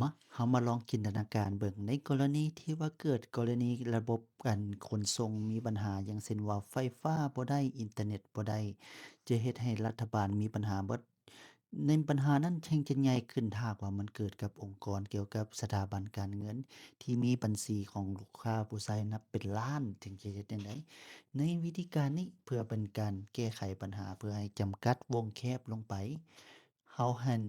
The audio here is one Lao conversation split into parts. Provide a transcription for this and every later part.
ມາ ເຮົາມາລອງຈິນຕະນາການເບິ່ງ ໃນກໍລະນີທີ່ວ່າເກີດກໍລະນີລະບົບການຂົນສົ່ງມີບັນຫາ ຢ່າງເຊັ່ນວ່າໄຟຟ້າບໍ່ໄດ້ ອິນເຕີເນັດບໍ່ໄດ້ ຈະເຮັດໃຫ້ລັດຖະບານມີບັນຫາເບິດ. ໃນບັນຫານັ້ນແຮ່ງຈະໃຫຍ່ຂຶ້ນ ຖ້າຫາກວ່າມັນເກີດກັບອົງກອນກ່ຽວກັບສະຖາບັນການເງິນ ທີ່ມີບັນຊີຂອງລູກຄ້າຜູ້ໃຊ້ນັບເປັນລ້ານ ຈຶ່ງຈະເຮັດຈັ່ງໃດ? ໃນວິທີການນີ້ ເພື່ອເປັນການແກ້ໄຂບັນຫາ ເພື່ອໃຫ້ຈຳກັດວົງແຄບລົງໄປ ເຮົາຫັ້ນ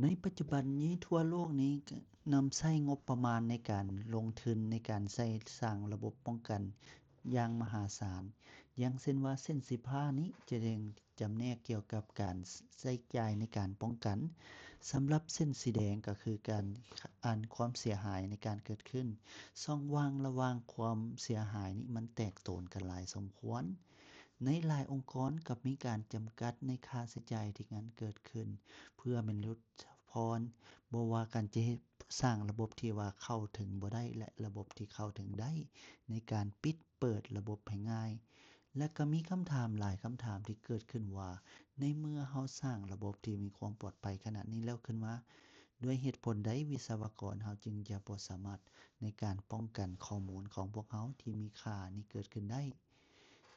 ໃນປັດຈຸບັນນີ້ທົ່ວໂລກນີ້ກະນຳໃຊ້ງົບປະມານໃນການລົງທຶນໃນການໃຊ້ສ້າງລະບົບປ້ອງກັນຢ່າງມະຫາສານ. ຢ່າງເຊັ່ນວ່າເສັ້ນສິບຫ້ານີ້ຈະແບ່ງຈຳແນກກ່ຽວກັບການໃຊ້ຈ່າຍໃນການປ້ອງກັນ. ສຳລັບເສັ້ນສີແດງກໍຄືການ ອັນ ຄວາມເສຍຫາຍໃນການເກີດຂຶ້ນ. ຊ່ອງວ່າງລະຫວ່າງຄວາມເສຍຫາຍນີ້ມັນແຕກໂຕນກັນຫຼາຍສົມຄວນ. ໃນຫຼາຍອົງກອນກໍມີການຈຳກັດໃນຄ່າໃຊ້ຈ່າຍທີ່ມັນເກີດຂຶ້ນ ເພື່ອແມ່ນຫຼຸດຜ່ອນ ບໍ່ວ່າການຈະເຮັດ ສ້າງລະບົບທີ່ວ່າເຂົ້າເຖິງບໍ່ໄດ້ ແລະ ລະບົບທີ່ເຂົ້າເຖິງໄດ້ ໃນການປິດເປີດລະບົບໃຫ້ງ່າຍ. ແລະ ກໍມີຄຳຖາມຫຼາຍຄຳຖາມທີ່ເກີດຂຶ້ນວ່າ ໃນເມື່ອເຮົາສ້າງລະບົບທີ່ມີຄວາມປອດໄພຂະໜາດນີ້ແລ້ວຂຶ້ນມາ, ດ້ວຍເຫດຜົນໃດວິສະວະກອນເຮົາຈຶ່ງຈະບໍ່ສາມາດໃນການປ້ອງກັນຂໍ້ມູນຂອງພວກເຮົາທີ່ມີຄ່ານີ້ເກີດຂຶ້ນໄດ້?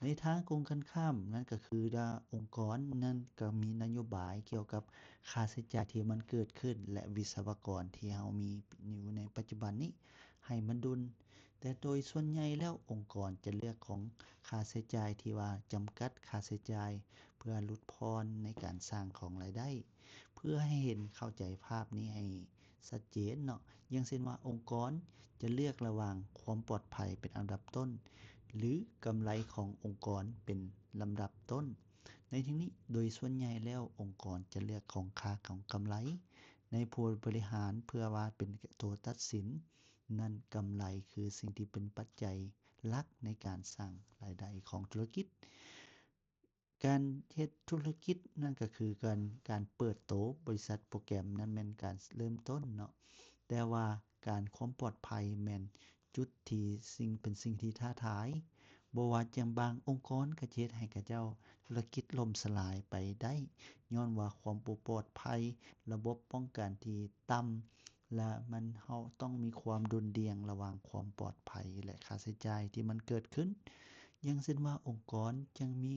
ໃນທາງກົງກັນຂ້າມ, ນັ້ນກໍຄືວ່າອົງກອນນັ້ນກໍມີນະໂຍບາຍກ່ຽວກັບຄ່າໃຊ້ຈ່າຍທີ່ມັນເກີດຂຶ້ນ ແລະ ວິສະວະກອນທີ່ເຮົາມີຢູ່ໃນປັດຈຸບັນນີ້ໃຫ້ມັນດຸ່ນ. ແຕ່ໂດຍສ່ວນໃຫຍ່ແລ້ວ ອົງກອນຈະເລືອກຂອງຄ່າໃຊ້ຈ່າຍທີ່ວ່າຈຳກັດຄ່າໃຊ້ຈ່າຍ ເພື່ອຫຼຸດຜ່ອນໃນການສ້າງຂອງລາຍໄດ້. ເພື່ອໃຫ້ເຫັນເຂົ້າໃຈພາບນີ້ໃຫ້ຊັດເຈນເນາະ, ຢ່າງເຊັ່ນວ່າ ອົງກອນຈະເລືອກລະຫວ່າງຄວາມປອດໄພເປັນອັນດັບຕົ້ນ ຫຼື ກຳໄລຂອງອົງກອນເປັນລຳດັບຕົ້ນ. ໃນທີ່ນີ້ ໂດຍສ່ວນໃຫຍ່ແລ້ວ ອົງກອນຈະເລືອກຂອງຄ່າຂອງກຳໄລໃນຜູ້ບໍລິຫານ ເພື່ອວ່າເປັນຕົວຕັດສິນ. ນັ້ນ ກຳໄລຄືສິ່ງທີ່ເປັນປັດໄຈຫຼັກໃນການສ້າງລາຍໄດ້ຂອງທຸລະກິດ. ການເຮັດທຸລະກິດນັ້ນກໍຄືການ ການເປີດໂຕບໍລິສັດໂປຣແກຣມນັ້ນແມ່ນການເລີ່ມຕົ້ນເນາະ, ແຕ່ວ່າການຄວາມປອດໄພແມ່ນຈຸດທີ່ສິ່ງ ເປັນສິ່ງທີ່ທ້າທາຍ. ບໍ່ວ່າຈັ່ງ ບາງອົງກອນກໍຈະເຮັດໃຫ້ເຂົາເຈົ້າທຸລະກິດລົ້ມສະຫຼາຍໄປໄດ້ ຍ້ອນວ່າຄວາມບໍ່ປອດໄພ, ລະບົບປ້ອງກັນທີ່ຕ່ຳ ແລະ ມັນ ເຮົາຕ້ອງມີຄວາມດຸ່ນດ່ຽງລະຫວ່າງຄວາມປອດໄພ ແລະ ຄ່າໃຊ້ຈ່າຍທີ່ມັນເກີດຂຶ້ນ. ຢ່າງເຊັ່ນວ່າ ອົງກອນຈັ່ງມີ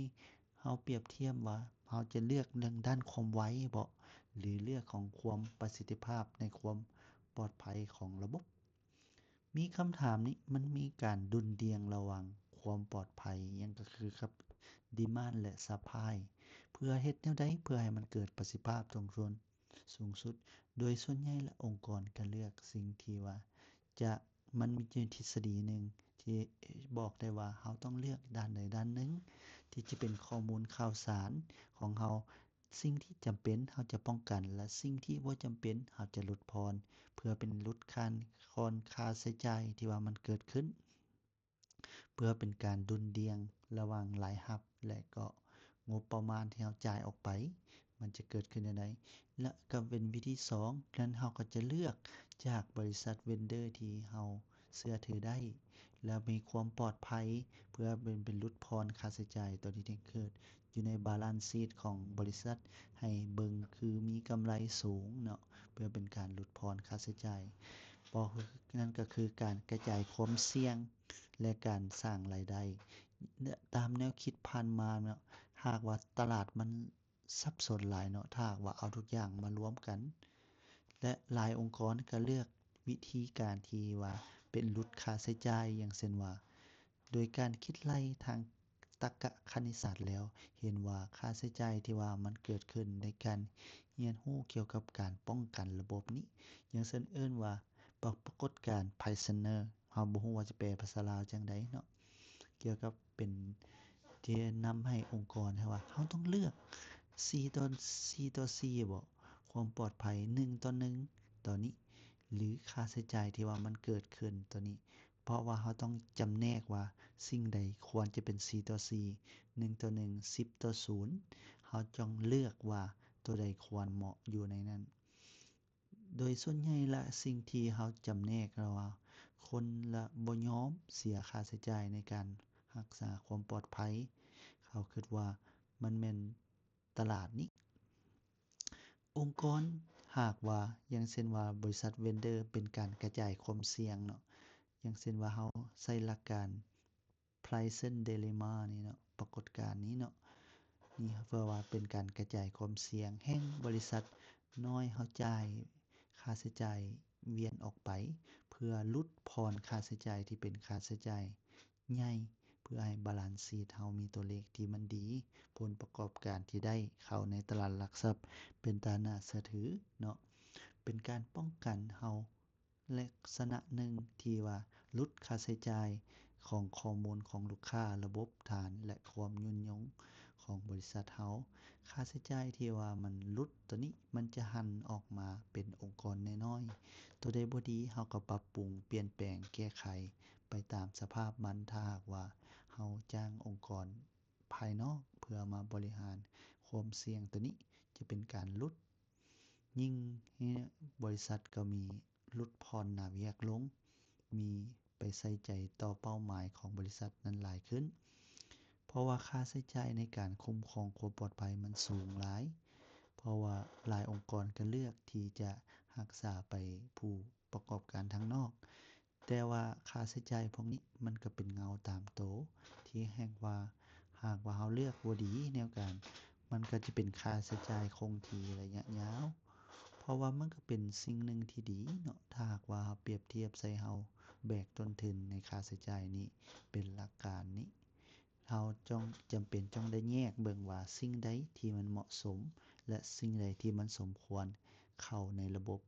ເຮົາປຽບທຽບວ່າ ເຮົາຈະເລືອກເລື່ອງດ້ານຄວາມໄວບໍ ຫຼື ເລື່ອງຂອງຄວາມປະສິດທິພາບໃນຄວາມປອດໄພຂອງລະບົບ? ມີຄຳຖາມນີ້ ມັນມີການດຸ່ນດ່ຽງລະຫວ່າງຄວາມປອດໄພ ຫຍັງກໍຄືກັບ demand ແລະ supply ເພື່ອເຮັດແນວໃດເພື່ອໃຫ້ມັນເກີດປະສິດທິພາບສູງສຸດ ສູງສຸດ. ໂດຍສ່ວນໃຫຍ່ແລ້ວ ອົງກອນກໍເລືອກສິ່ງທີ່ວ່າຈະ ມັນມີທິດສະດີໜຶ່ງທີ່ບອກໄດ້ວ່າ ເຮົາຕ້ອງເລືອກດ້ານໃດດ້ານໜຶ່ງ ທີ່ຈະເປັນຂໍ້ມູນຂ່າວສານຂອງເຮົາ. ສິ່ງທີ່ຈຳເປັນເຮົາຈະປ້ອງກັນ ແລະ ສິ່ງທີ່ບໍ່ຈຳເປັນເຮົາຈະຫຼຸດຜ່ອນ ເພື່ອເປັນຫຼຸດຜ່ອນຄ່າໃຊ້ຈ່າຍທີ່ວ່າມັນເກີດຂຶ້ນ. ເພື່ອເປັນການດຸ່ນດ່ຽງລະຫວ່າງລາຍຮັບ ແລະ ກໍງົບປະມານທີ່ເຮົາຈ່າຍອອກໄປ ມັນຈະເກີດຂຶ້ນແນວໃດ? ແລະ ກໍເປັນວິທີສອງ ນັ້ນເຮົາກໍຈະເລືອກຈາກບໍລິສັດ vendor ທີ່ເຮົາເຊື່ອຖືໄດ້ ແລະ ມີຄວາມປອດໄພ ເພື່ອເປັນ ເປັນຫຼຸດຜ່ອນຄ່າໃຊ້ຈ່າຍຕົວນີ້ທີ່ເກີດຢູ່ໃນ balance sheet ຂອງບໍລິສັດ ໃຫ້ເບິ່ງຄືມີກຳໄລສູງເນາະ ເພື່ອເປັນການຫຼຸດຜ່ອນຄ່າໃຊ້ຈ່າຍ. ບໍ່ ນັ້ນກໍຄືການກະຈາຍຄວາມສ່ຽງ ແລະ ການສ້າງລາຍໄດ້. ຕາມແນວຄິດຜ່ານມາເນາະ ຫາກວ່າຕະຫຼາດມັນສັບສົນຫຼາຍເນາະ ຖ້າຫາກວ່າເອົາທຸກຢ່າງມາລວມກັນ ແລະ ຫຼາຍອົງກອນກໍເລືອກວິທີການທີ່ວ່າເປັນຫຼຸດຄ່າໃຊ້ຈ່າຍ ຢ່າງເຊັ່ນວ່າ ໂດຍການຄິດໄລ່ທາງ ຕັກກະຄະນິດສາດແລ້ວ ເຫັນວ່າຄ່າໃຊ້ຈ່າຍທີ່ວ່າມັນເກີດຂຶ້ນໃນການຮຽນຮູ້ກ່ຽວກັບການປ້ອງກັນລະບົບນີ້ ຢ່າງເຊັ່ນເອີ້ນວ່າປາ ປາກົດການ Prisoner ເຮົາບໍ່ຮູ້ວ່າຈະແປພາສາລາວຈັ່ງໃດເນາະ ກ່ຽວກັບເປັນທີ່ນຳໃຫ້ອົງກອນໃຫ້ວ່າ ເຮົາຕ້ອງເລືອກສີ່ຕໍ່ສີ່ຕໍ່ສີ່ບໍ ຄວາມປອດໄພໜຶ່ງຕໍ່ໜຶ່ງຕໍ່ນີ້ ຫຼື ຄ່າໃຊ້ຈ່າຍທີ່ວ່າມັນເກີດຂຶ້ນຕໍ່ນີ້ ເພາະວ່າເຮົາຕ້ອງຈຳແນກວ່າສິ່ງໃດຄວນຈະເປັນສີ່ຕໍ່ສີ່ ໜຶ່ງຕໍ່ໜຶ່ງ ສິບຕໍ່ສູນ ເຮົາຕ້ອງເລືອກວ່າຕົວໃດຄວນເໝາະຢູ່ໃນນັ້ນ. ໂດຍສ່ວນໃຫຍ່ລະ ສິ່ງທີ່ເຮົາຈຳແນກລະວ່າ ຄົນລະບໍ່ຍອມເສຍຄ່າໃຊ້ຈ່າຍໃນການຮັກສາຄວາມປອດໄພ ເຂົາຄິດວ່າມັນແມ່ນ ຕະຫຼາດນີ້. ອົງກອນ ຫາກວ່າ ຢ່າງເຊັ່ນວ່າ ບໍລິສັດເວັນເດີເປັນການກະຈາຍຄວາມສ່ຽງເນາະ, ຢ່າງເຊັ່ນວ່າ ເຮົາໃຊ້ຫຼັກການ Pearson dilemma ນີ້ເນາະ, ປາກົດການນີ້ເນາະ, ນີ້ເພື່ອວ່າເປັນການກະຈາຍຄວາມສ່ຽງ. ແຮ່ງບໍລິສັດນ້ອຍເຮົາຈ່າຍຄ່າໃຊ້ຈ່າຍວຽນອອກໄປ ເພື່ອຫຼຸດຜ່ອນຄ່າໃຊ້ຈ່າຍທີ່ເປັນຄ່າໃຊ້ຈ່າຍໃຫຍ່ ເພື່ອໃຫ້ balance sheet ເຮົາມີຕົວເລກທີ່ມັນດີ, ຜົນປະກອບການທີ່ໄດ້ເຂົ້າໃນຕະຫຼາດຫຼັກຊັບເປັນຕາໜ້າເຊື່ອຖືເນາະ, ເປັນການປ້ອງກັນເຮົາ ລັກສະນະໜຶ່ງທີ່ວ່າຫຼຸດຄ່າໃຊ້ຈ່າຍຂອງຂໍ້ມູນຂອງລູກຄ້າ, ລະບົບຖານ ແລະ ຄວາມຍືນຍົງຂອງບໍລິສັດເຮົາ. ຄ່າໃຊ້ຈ່າຍທີ່ວ່າມັນຫຼຸດໂຕນີ້ ມັນຈະຫັນອອກມາເປັນອົງກອນນ້ອຍໆ. ໂຕໃດບໍ່ດີ ເຮົາກໍປັບປຸງ, ປ່ຽນແປງ, ແກ້ໄຂໄປຕາມສະພາບມັນ. ຖ້າຫາກວ່າເຮົາຈ້າງອົງກອນພາຍນອກເພື່ອມາບໍລິຫານຄວາມສ່ຽງໂຕນີ້ ຈະເປັນການຫຼຸດ. ຍິ່ງໃຫ້ບໍລິສັດກໍມີຫຼຸດຜ່ອນໜ້າວຽກລົງ, ມີໄປໃສ່ໃຈຕໍ່ເປົ້າໝາຍຂອງບໍລິສັດນັ້ນຫຼາຍຂຶ້ນ, ເພາະວ່າຄ່າໃຊ້ຈ່າຍໃນການຄຸ້ມຄອງຄວາມປອດໄພມັນສູງຫຼາຍ, ເພາະວ່າຫຼາຍອົງກອນກໍເລືອກທີ່ຈະຮັກສາໄປຜູ້ປະກອບການທາງນອກ. ແຕ່ວ່າຄ່າໃຊ້ຈ່າຍພວກນີ້ມັນກໍເປັນເງົາຕາມໂຕ ທີ່ແຮ່ງວ່າ ຫາກວ່າເຮົາເລືອກບໍ່ດີແນວການ ມັນກໍຈະເປັນຄ່າໃຊ້ຈ່າຍຄົງທີ່ໄລຍະຍາວ. ເພາະວ່າມັນກໍເປັນສິ່ງໜຶ່ງທີ່ດີເນາະ, ຖ້າຫາກວ່າເຮົາປຽບທຽບໃສ່ເຮົາແບກຕົ້ນທຶນໃນຄ່າໃຊ້ຈ່າຍນີ້ເປັນຫຼັກການນີ້, ເຮົາຈອງ ຈຳເປັນຕ້ອງໄດ້ແຍກເບິ່ງວ່າສິ່ງໃດທີ່ມັນເໝາະສົມ ແລະ ສິ່ງໃດທີ່ມັນສົມຄວນເຂົ້າໃນລະບົບ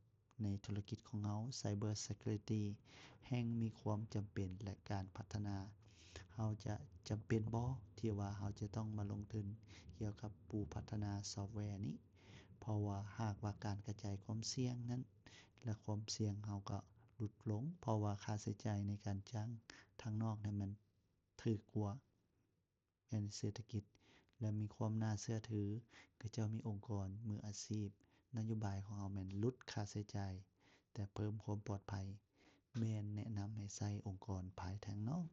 ໃນທຸລະກິດຂອງເຮົາ, Cyber Security ແຮ່ງມີຄວາມຈຳເປັນ ແລະ ການພັດທະນາ. ເຮົາຈະຈຳເປັນບໍ່ທີ່ວ່າເຮົາຈະຕ້ອງມາລົງທຶນກ່ຽວກັບປູພັດທະນາຊອບແວນີ້? ເພາະວ່າຫາກວ່າການກະຈາຍຄວາມສ່ຽງນັ້ນ ແລະ ຄວາມສ່ຽງເຮົາກໍຫຼຸດລົງ, ເພາະວ່າຄ່າໃຊ້ຈ່າຍໃນການຈ້າງທາງນອກນັ້ນມັນຖືກກວ່າ ແມ່ນເສດຖະກິດ ແລະ ມີຄວາມໜ້າເຊື່ອຖື, ຂະເຈົ້າມີອົງກອນມືອາຊີບ, ນະໂຍບາຍຂອງເຮົາແມ່ນຫຼຸດຄ່າໃຊ້ຈ່າຍ ແຕ່ເພີ່ມຄວາມປອດໄພ, ແມ່ນແນະນຳໃຫ້ໃຊ້ອົງກອນພາຍທາງນອກ.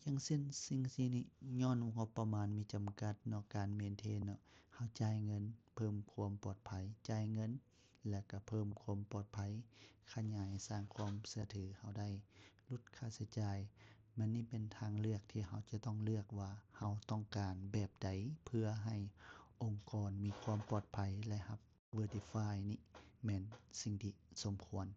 ຢ່າງເຊັ່ນສິ່ງສີ່ນີ້ ຍ້ອນງົບປະມານມີຈຳກັດເນາະ, ການ maintain ເນາະ, ເຮົາຈ່າຍເງິນເພີ່ມຄວາມປອດໄພ, ຈ່າຍເງິນ ແລະ ກະເພີ່ມຄວາມປອດໄພ, ຂະຫຍາຍສ້າງຄວາມເຊື່ອຖືເຮົາໄດ້, ຫຼຸດຄ່າໃຊ້ຈ່າຍ. ມັນນີ້ເປັນທາງເລືອກທີ່ເຮົາຈະຕ້ອງເລືອກວ່າເຮົາຕ້ອງການແບບໃດ ເພື່ອໃຫ້ອົງກອນມີຄວາມປອດໄພ ແລະ ຮັບ Verify ນີ້ແມ່ນສິ່ງທີ່ສົມຄວນ.